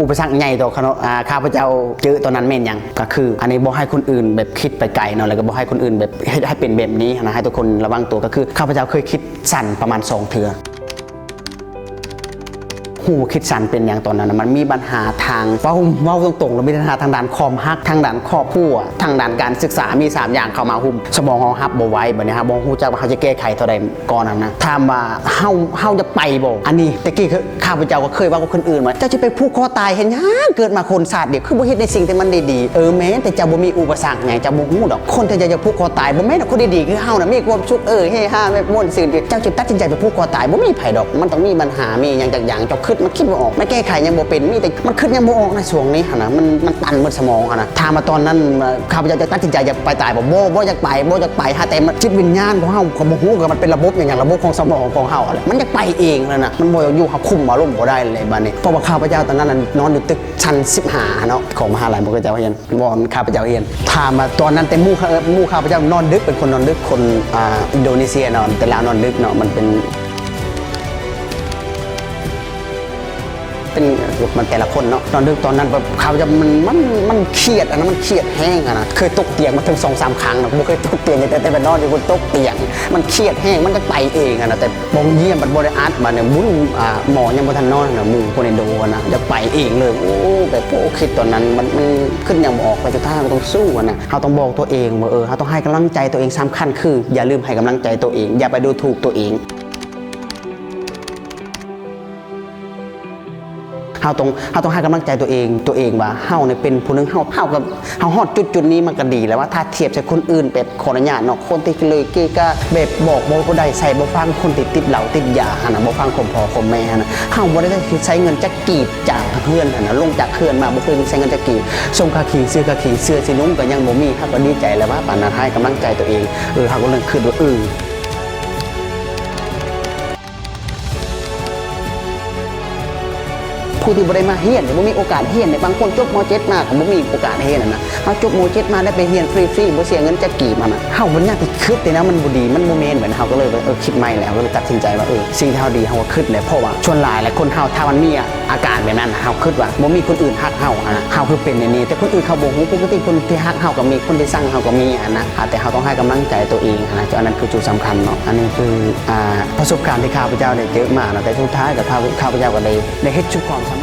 ອຸປະສັກໃຫຍ່ຕໍ່ຂ້າ ອ່າ ຂ້າພະເຈົ້າເຈີຕອນນັ້ນແມ່ນຫຍັງ? ກໍຄືອັນນີ້ບໍ່ໃຫ້ຄົນອື່ນແບບຄິດໄປໄກເນາະ ແລ້ວກໍບໍ່ໃຫ້ຄົນອື່ນແບບເຮັດໃຫ້ເປັນແບບນີ້ຫັ້ນນະ ໃຫ້ທຸກຄົນລະວັງຕົວ. ກໍຄືຂ້າພະເຈົ້າເຄີຍຄິດສັ້ນປະມານສອງເທື່ອ. ຮູ້ຄິດສັ້ນເປັນຫຍັງຕອນນັ້ນນະ? ມັນມີບັນຫາທາງ ເວົ້າ ເວົ້າຕົງໆ ແລ້ວມີບັນຫາທາງດ້ານຄວາມຮັກ, ທາງດ້ານຄອບຄົວ, ທາງດ້ານການສຶກສາ, ມີສາມຢ່າງເຂົ້າມາຫຸ້ມສະໝອງເຮົາ ຮັບບໍ່ໄຫວ. ບາດນີ້ເຮົາບໍ່ຮູ້ຈັກວ່າເຮົາຈະແກ້ໄຂເທົ່າໃດ ກ່ອນຫັ້ນນະ. ຖາມວ່າເຮົາ ເຮົາຢາກໄປບໍ່? ອັນນີ້ແຕ່ກີ້ ຂ້າພະເຈົ້າກໍເຄີຍເວົ້າກັບຄົນອື່ນວ່າ ເຈົ້າຊິໄປຜູກຄໍຕາຍເຮັດຫຍັງ? ເກີດມາຄົນຊາດດຽວ ຄືບໍ່ເຮັດໃນສິ່ງທີ່ມັນດີໆ? ເອີ ແມ່ນ ແຕ່ເຈົ້າບໍ່ມີອຸປະສັກຫຍັງ ເຈົ້າບໍ່ຮູ້ດອກ. ຄົນທີ່ເຈົ້າຢາກຜູກຄໍຕາຍ ບໍ່ແມ່ນດອກ ຄົນດີໆຄືເຮົານະ ມີຄວາມສຸກ ເອີ ເຮຮາ ແບບມ່ວນຊື່ນ. ເຈົ້າຈະຕັດສິນໃຈໄປຜູກຄໍຕາຍ ບໍ່ມີໃຜດອກ. ມັນຕ້ອງມີບັນຫາ ມີຫຍັງຈັກຢ່າງ ເຈົ້າຄິດ ມັນຄິດບໍ່ອອກ ມັນແກ້ໄຂຫຍັງບໍ່ເປັນ ມີແຕ່ມັນຄິດຫຍັງບໍ່ອອກໃນຊ່ວງນີ້ຫັ້ນນະ. ມັນ ມັນຕັນໝົດສະໝອງຫັ້ນນະ. ຖາມວ່າຕອນນັ້ນ ຂ້າພະເຈົ້າຈະຕັດສິນໃຈຢາກໄປຕາຍບໍ່? ບໍ່ ບໍ່ຢາກໄປ ບໍ່ຢາກໄປ. ຫາແຕ່ມັນ ຈິດວິນຍານຂອງເຮົາ ກໍບໍ່ຮູ້ວ່າມັນເປັນລະບົບຫຍັງ ລະບົບຂອງສະໝອງຂອງເຮົາຫັ້ນແຫຼະ ມັນຢາກໄປເອງຫັ້ນນະ. ມັນບໍ່ຢາກຢູ່ ເຮົາຄຸມອາລົມບໍ່ໄດ້ແຫຼະບາດນີ້. ເພາະວ່າຂ້າພະເຈົ້າຕອນນັ້ນນະ ນອນຢູ່ຕຶກຊັ້ນສິບຫ້າເນາະ ຂອງມະຫາໄລ ໝູ່ເຈົ້າຮຽນ ບ່ອນຂ້າພະເຈົ້າຮຽນ. ຖາມວ່າຕອນນັ້ນ ແຕ່ໝູ່ ເອີ ໝູ່ຂ້າພະເຈົ້ານອນດຶກ ເປັນຄົນນອນດຶກ ຄົນ ອ່າ ອິນໂດເນເຊຍເນາະ ແຕ່ລາວນອນດຶກເນາະ ມັນເປັນ ເປັນ ມັນແຕ່ລະຄົນເນາະ ນອນດຶກ. ຕອນນັ້ນແບບຂ້າພະເຈົ້າມັນ ມັນ ມັນຄຽດຫັ້ນນະ ມັນຄຽດແຮງຫັ້ນນະ. ເຄີຍຕົກຕຽງມາເຖິງສອງສາມຄັ້ງເນາະ ບໍ່ເຄີຍຕົກຕຽງ ແຕ່ ແຕ່ໄປນອນຢູ່ພຸ້ນ ຕົກຕຽງ. ມັນຄຽດແຮງ ມັນຈະໄປເອງຫັ້ນນະ ແຕ່ປ່ອງຢ້ຽມມັນບໍ່ໄດ້ອັດ. ບາດນີ້ບຸນ ອ່າ ໝໍຍັງບໍ່ທັນນອນຫັ້ນນະ ໝູ່ຄົນອິນໂດຫັ້ນນະ ຈະໄປເອງເລີຍ. ໂອ້ ແບບ ໂອ້ ຄິດຕອນນັ້ນ ມັນ ມັນຄິດຫຍັງບໍ່ອອກ ແຕ່ສຸດທ້າຍເຮົາກໍຕ້ອງສູ້ຫັ້ນນະ. ເຮົາຕ້ອງບອກຕົວເອງວ່າ ເອີ ເຮົາຕ້ອງໃຫ້ກຳລັງໃຈຕົວເອງ ສຳຄັນຄືຢ່າລືມໃຫ້ກຳລັງໃຈຕົວເອງ ຢ່າໄປດູຖູກຕົວເອງ. ເຮົາຕ້ອງ ເຮົາຕ້ອງໃຫ້ກຳລັງໃຈຕົວເອງ ຕົວເອງວ່າເຮົານີ້ເປັນຜູ້ໜຶ່ງ ເຮົາ ເຮົາກໍ ເຮົາຮອດຈຸດໆນີ້ມັນກໍດີແລ້ວວ່າ ຖ້າທຽບໃສ່ຄົນອື່ນ ແບບ ຂໍອະນຸຍາດເນາະ ຄົນທີ່ເລີຍເກະກະ ແບບບອກບໍ່ໄດ້ ໃສ່ບໍ່ຟັງ ຄົນທີ່ຕິດເຫຼົ້າຕິດຢາຫັ້ນນະ ບໍ່ຟັງຄວາມພໍ່ຄວາມແມ່ຫັ້ນນະ. ເຮົາບໍ່ໄດ້ໃຊ້ເງິນຈັກກີບຈາກເຮືອນຫັ້ນນະ ລົງຈາກເຮືອນມາ ບໍ່ເຄີຍໃຊ້ເງິນຈັກກີບ. ສົ່ງຄ່າຂີງ ຊື້ຄ່າຂີງ ເສື້ອຊິນຸ່ງກໍຍັງບໍ່ມີ ເຮົາກໍດີໃຈແລ້ວວ່າ ປານນັ້ນໃຫ້ກຳລັງໃຈຕົວເອງ. ເອີ ເຮົາກໍເລີ່ມຄິດວ່າ ເອີ ຜູ້ທີ່ບໍ່ໄດ້ມາຮຽນ ບໍ່ມີໂອກາດຮຽນເດ້ ບາງຄົນຈົບ ມ.ເຈັດ ມາກໍບໍ່ມີໂອກາດຮຽນຫັ້ນນະ. ເຮົາຈົບ ມ.ເຈັດ ມາໄດ້ໄປຮຽນຟຣີໆ ບໍ່ເສຍເງິນຈັກກີບຫັ້ນນະ. ເຮົາບໍ່ຢາກຄິດແຕ່ແນວມັນບໍ່ດີ ມັນບໍ່ແມ່ນແບບນັ້ນ. ເຮົາກໍເລີຍວ່າ ເອີ ຄິດໃໝ່ແລ້ວ ເຮົາກໍເລີຍຕັດສິນໃຈວ່າ ເອີ ສິ່ງທີ່ເຮົາດີເຮົາກໍຄິດແຫຼະ. ເພາະວ່າສ່ວນຫຼາຍແຫຼະ ຄົນເຮົາຖ້າມັນມີອາການແບບນັ້ນ ເຮົາຄິດວ່າບໍ່ມີຄົນອື່ນຮັກເຮົາຫັ້ນນະ ເຮົາຄືເປັນແນວນີ້. ແຕ່ຄົນອື່ນເຂົາບໍ່ຮູ້ ປົກກະຕິຄົນທີ່ຮັກເຮົາກໍມີ ຄົນທີ່ຊັງເຮົາກໍມີຫັ້ນນະ. ອ່າ ແຕ່ເຮົາຕ້ອງໃຫ້ກຳລັງໃຈຕົວເອງຫັ້ນນະ ອັນນັ້ນຄືຈຸດສຳຄັນເນາະ. ອັນນີ້ຄື ອ່າ ປະສົບການທີ່ຂ້າພະເຈົ້າໄດ້ເຈີມາເນາະ ແຕ່ສຸດທ້າຍກໍ ຂ້າ ຂ້າພະເຈົ້າກໍໄດ້ ໄດ້ເຮັດສຸດຄວາມສາ